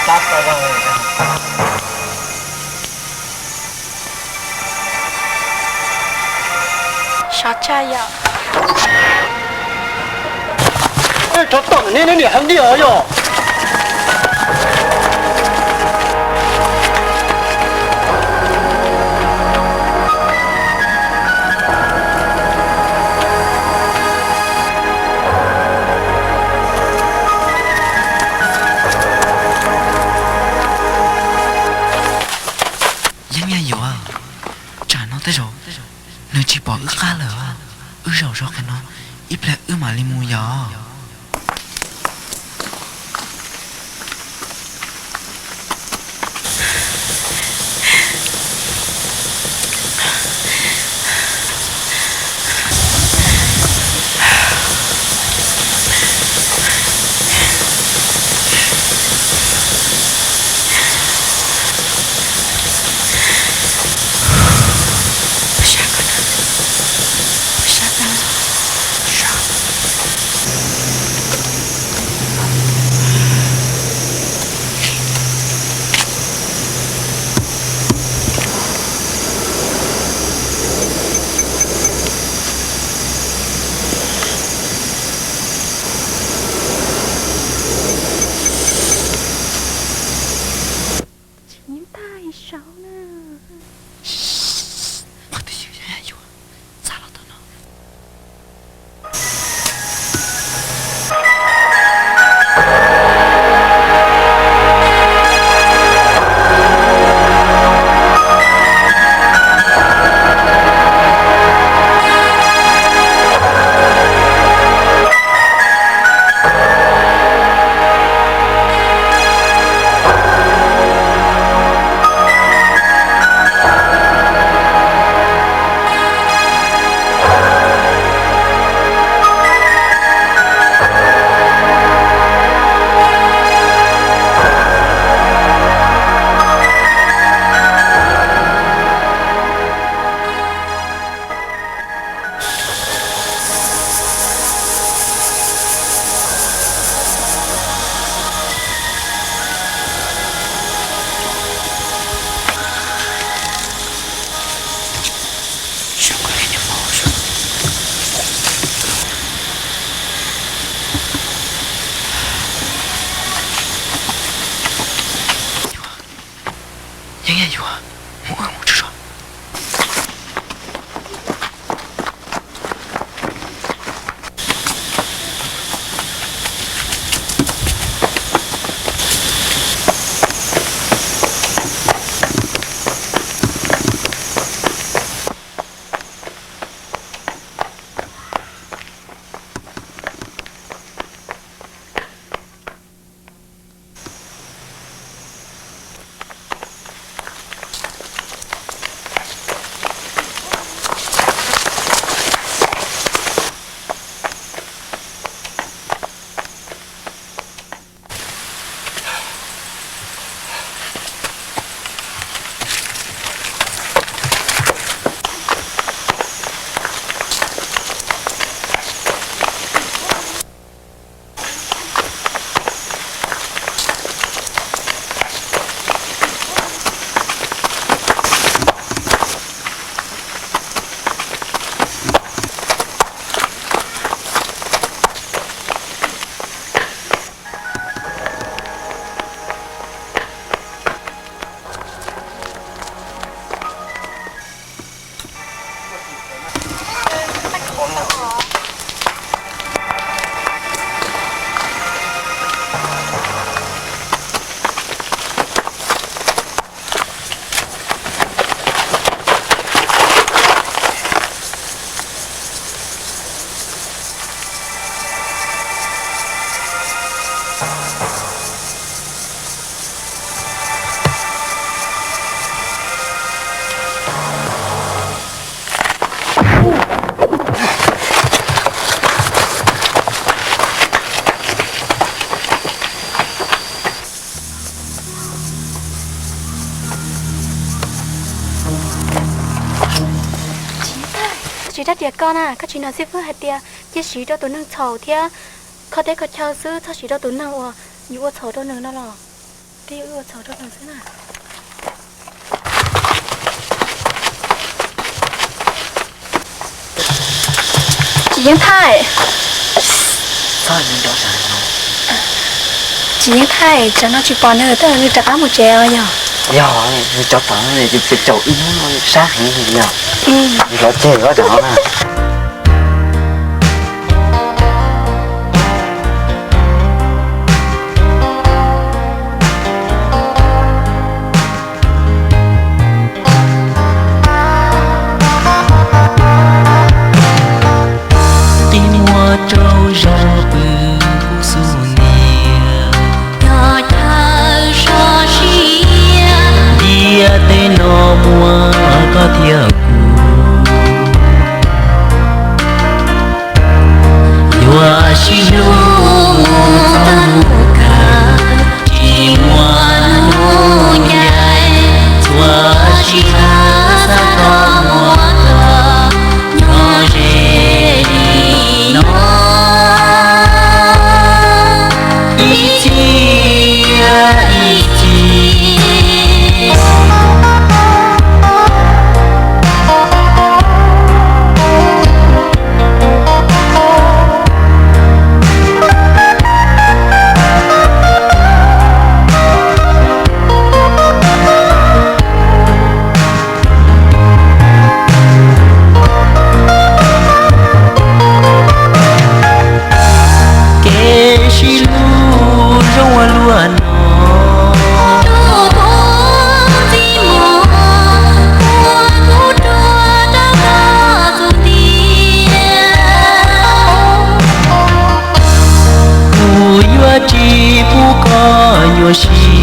Sov tshaj yom. Rov tom ne, neb niam heev tiag yog. Yeeb Yaj Yuam, tsam no tej zaum nws tsis pom wb qab lawm. Wb zaum zov qhov no ib pliag wb mam li mus yom. Tsis nyiam tag saud na. Qhov twg yog Yaj Yuam txav los tom no? Yeeb Yaj Yuam, mus wb mus tsuag tsuag. Tsis tag tias koj na, koj tsis hnov xib fwb hais tias cia siv rau tus neeg txhaum thiab kho teb kho chaw xwb, txhob siv rau tus neeg uas yus ua txhaum rau nws no los? Tej ua txhaum rau ntawd xwb na. Tsis yeej thaij. Tsis yeej thaij, tsam no tsis pom nws, tej zaum nws rov qab mus tsev os yog. Yog, nws cov tom no nws caum ib hnub no sab heev yog. Nws los ceg os tam no na. Qi muag rau zog pw kuv xub ntiag, yog chaw so siab, ntiaj teb no muaj koj thiab kuv. Yuav sib hlub mus txog mus kawg, tsis muaj hnub ncaim, txhua tsav xav kom muaj koj nyob ze li no ib txhis ib txhis. Kev sib hlub zoo ua luaj no, tus kub txij muag ua kub ruam rau koj txhua tiam. Kuv yuav tsis pub koj nyuaj siab,